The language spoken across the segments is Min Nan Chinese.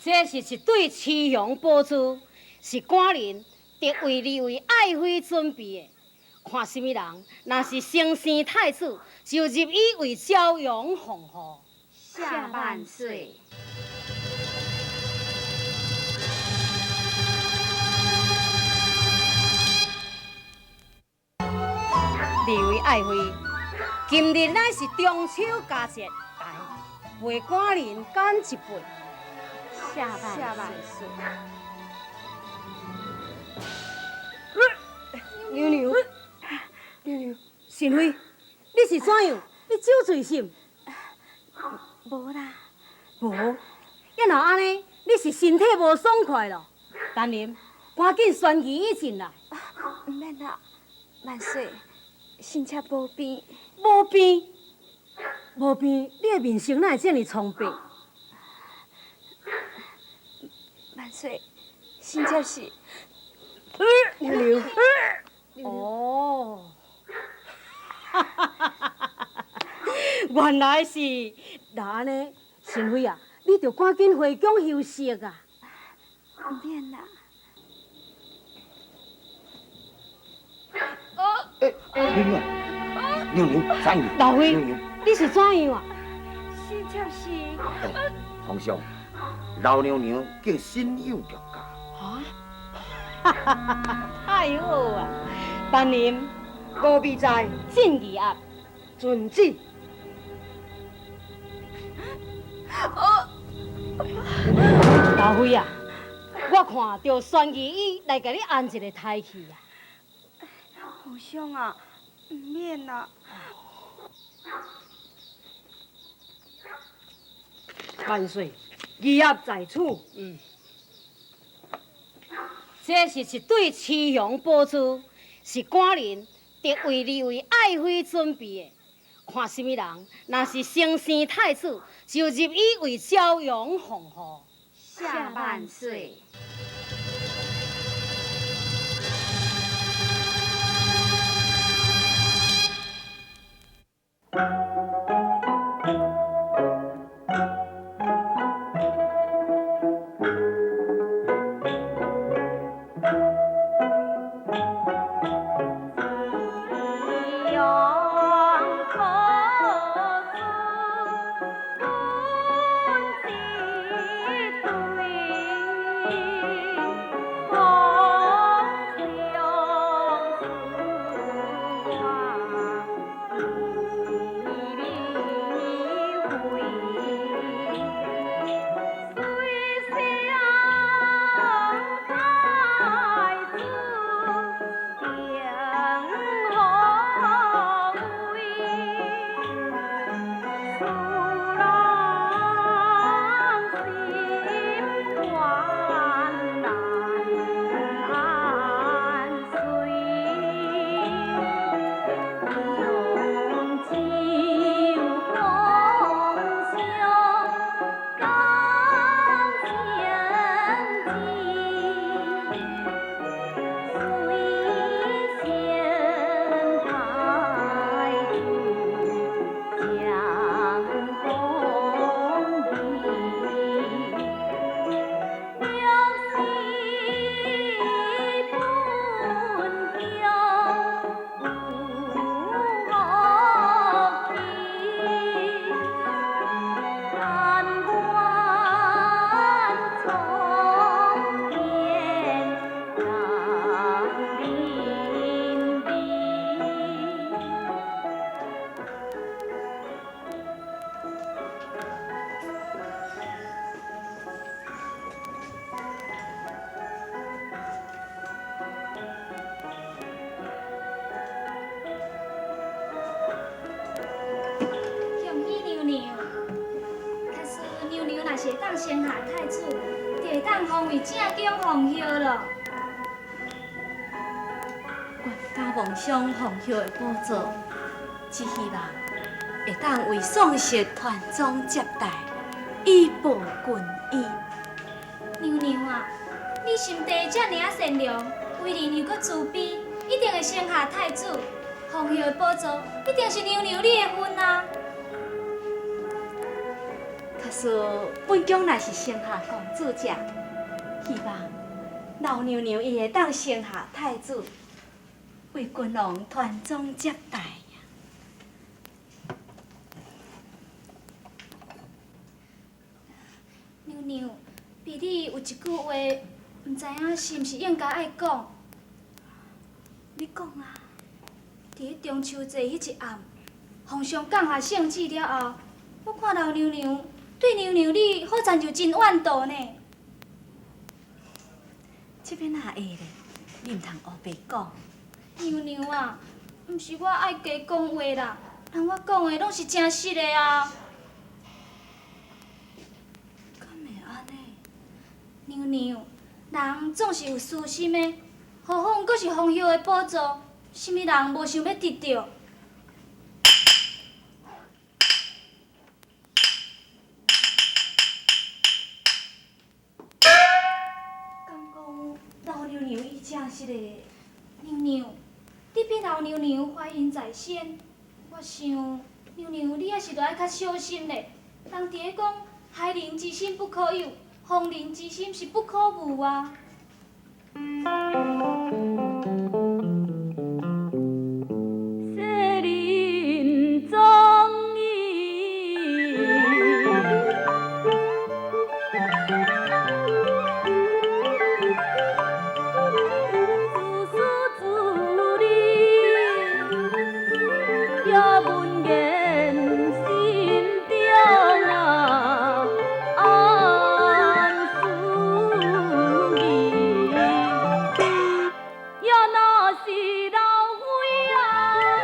這是一對雌雄寶珠，是官人特為二位愛妃準備的。看啥物人，若是生生太子，就入伊為朝陽鳳後。謝萬歲！二位愛妃，今日乃是中秋佳節，來，陪官人乾一杯。謝萬歲！娘娘，娘娘，神妃，你是怎樣？你酒醉是毋？無啦。無？抑若按呢，你是身體無爽快咯？等陣，趕緊宣儀醫進來。毋免啦，萬歲，身車無病。無病？無病，你的面色哪會這爾蒼白？萬歲，身車是。娘娘。哦，原來是那按呢，神妃啊，你著趕緊回宮休息啊。毋免啦。欸，娘娘，娘娘，啥人？老妃，你是怎樣啊？身車是。皇上，老娘娘竟身有獨家。啊？哈哈哈哈！太好啊！班林，五味在，進儀鴨，遵旨。老妃啊，我看著宣儀醫來共你安一個胎氣啊。皇上啊，毋免啦。萬歲，儀鴨在此。嗯。這是一對雌雄寶珠，是官人特為二位愛妃準備的。看啥物人，若是生生太子，就入伊為朝陽鳳後。謝萬歲！生下太子，就會當封為正宮皇后咯。阮家夢想皇后的寶座，只希望會當為宋室傳宗接代，以報君恩。娘娘啊，你心地這爾仔善良，為人又閣慈悲，一定會生下太子。皇后的寶座一定是娘娘你的份啊！確使本宮若是生下公主者，希望老娘娘伊會當生下太子，為君王傳宗接代。娘娘，婢女有一句話，毋知影是毋是應該愛講。你講啊！佇咧中秋節彼一暗，皇上降下聖旨了後，我看老娘娘對娘娘你好親像真怨妒呢。這欲哪會咧？你毋通烏白講。娘娘啊，毋是我愛加講話啦，人我講的攏是誠實的啊。敢會按呢？娘娘，人總是有私心的，何況閣是皇后的寶座，啥物人無想欲得著？敢講老娘娘伊誠實的？娘娘，你比老娘娘懷孕在先，我想娘娘你抑是著愛較小心咧。人佇咧講，害人之心不可有，防人之心是不可無啊。世人總以自私自利，也文言心中啊暗思議。也若是老妃啊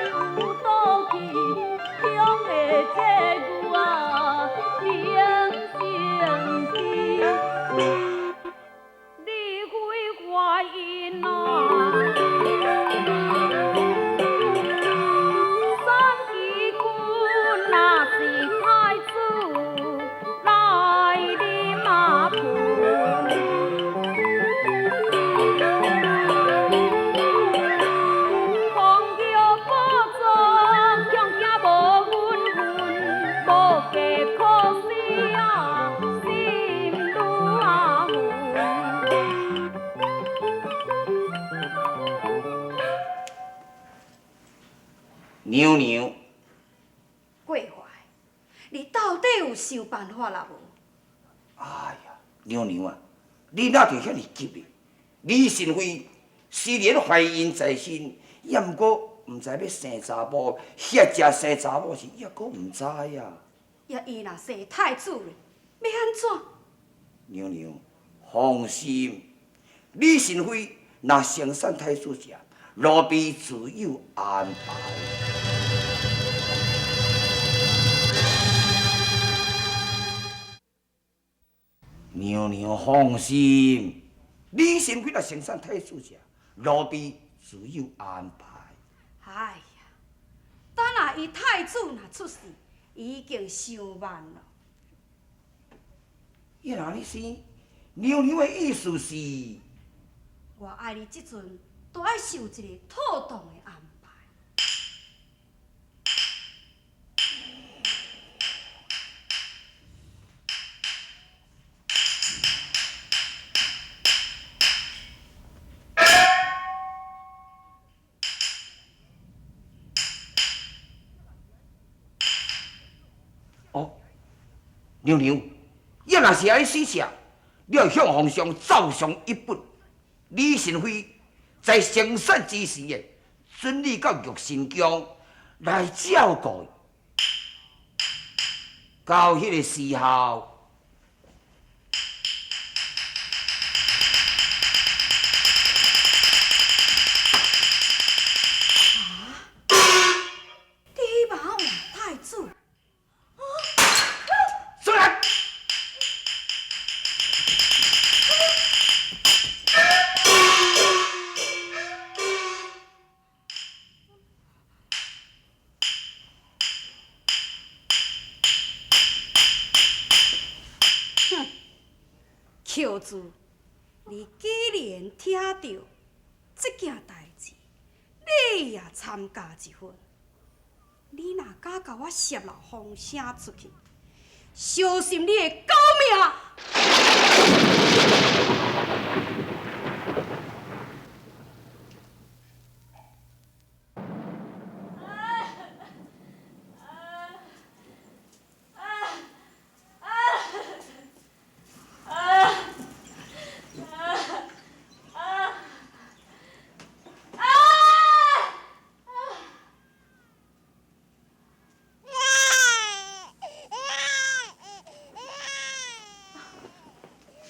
有妒忌，恐會這牛啊变成痴。你非懷孕啊，三期君若是太子來你馬鋪。皇后寶座，恐驚無穩分，無計可施啊，心愈啊恨。娘娘，過懷，你到底有想辦法啦無？哎呀，娘娘啊，你哪會遐爾急呢？李神妃雖然懷孕在身，也毋過毋知欲生查某，或者生查某時，抑閣毋知啊。抑伊若生太子咧，欲按怎？娘娘，放心，李神妃若生產太子者，奴婢自有安排。娘娘放心，李神妃若生產太子者，奴婢自有安排。哎呀，等下伊太子若出世，已經傷慢咯。伊若按呢生，娘娘的意思是？我愛你這陣都愛想一個妥當的安排。哦，娘娘，伊若是按呢死者，你要向皇上奏上一本，李神妃在生產之時的，准你到玉神宮來照顧伊。到彼個時候，你希望換太子？出來！寇子，你既然聽到這件代誌，你也參加一份。你若敢共我泄露風聲出去，小心你的狗命！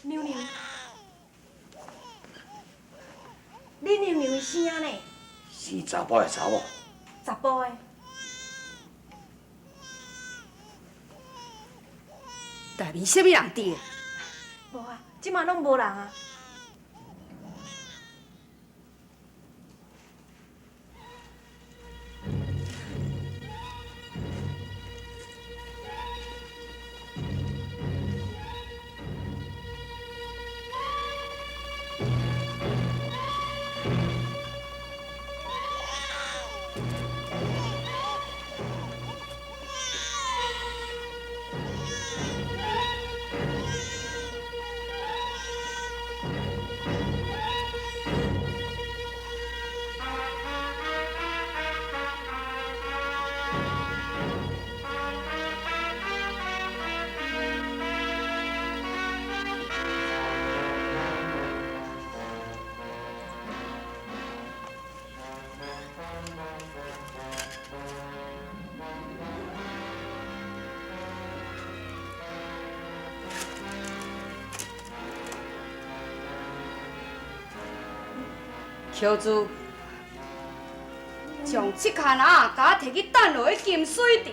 娘娘，恁娘娘的生呢？生查埔的查某？查埔的。内面啥物人伫？无啊，这马拢无人啊。乔治，将这卡篮仔共我提去等落去金水池，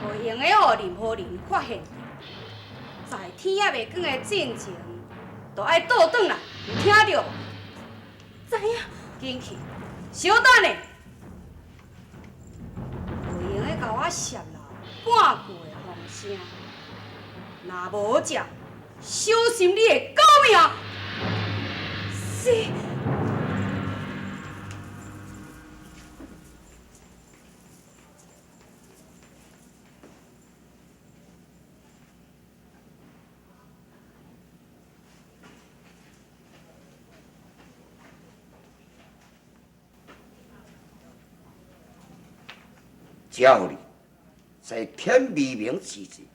无用的予任何人发现著，在天还袂光的进前，就爱倒转来，有听著无？知影。紧去，小等下，袂用的共我泄露半句的风声，若无者，小心你的狗命！是。叫你在天未明之际，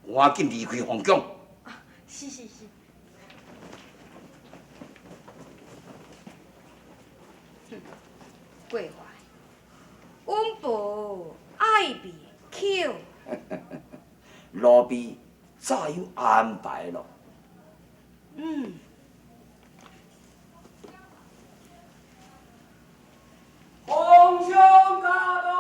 赶紧离开皇宫。啊，是是是。过怀，阮婆爱面巧。奴婢早有安排了。嗯。皇上驾到！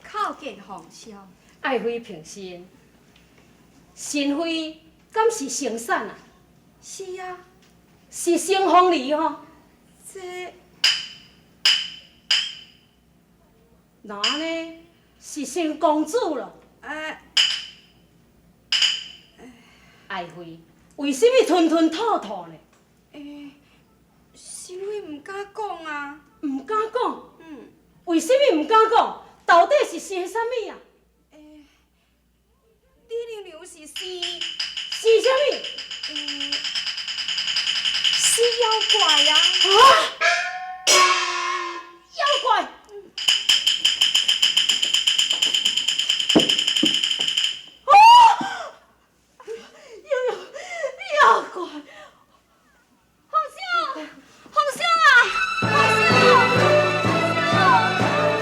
叩见皇上。爱妃平身，神妃敢是生产啊？是啊。是生凤梨吼？这，那按呢？是生公主咯？爱妃，为什么吞吞吐吐呢？神妃毋敢讲啊。毋敢讲？嗯。为什么毋敢讲？到底是生啥物啊？你娘娘是生。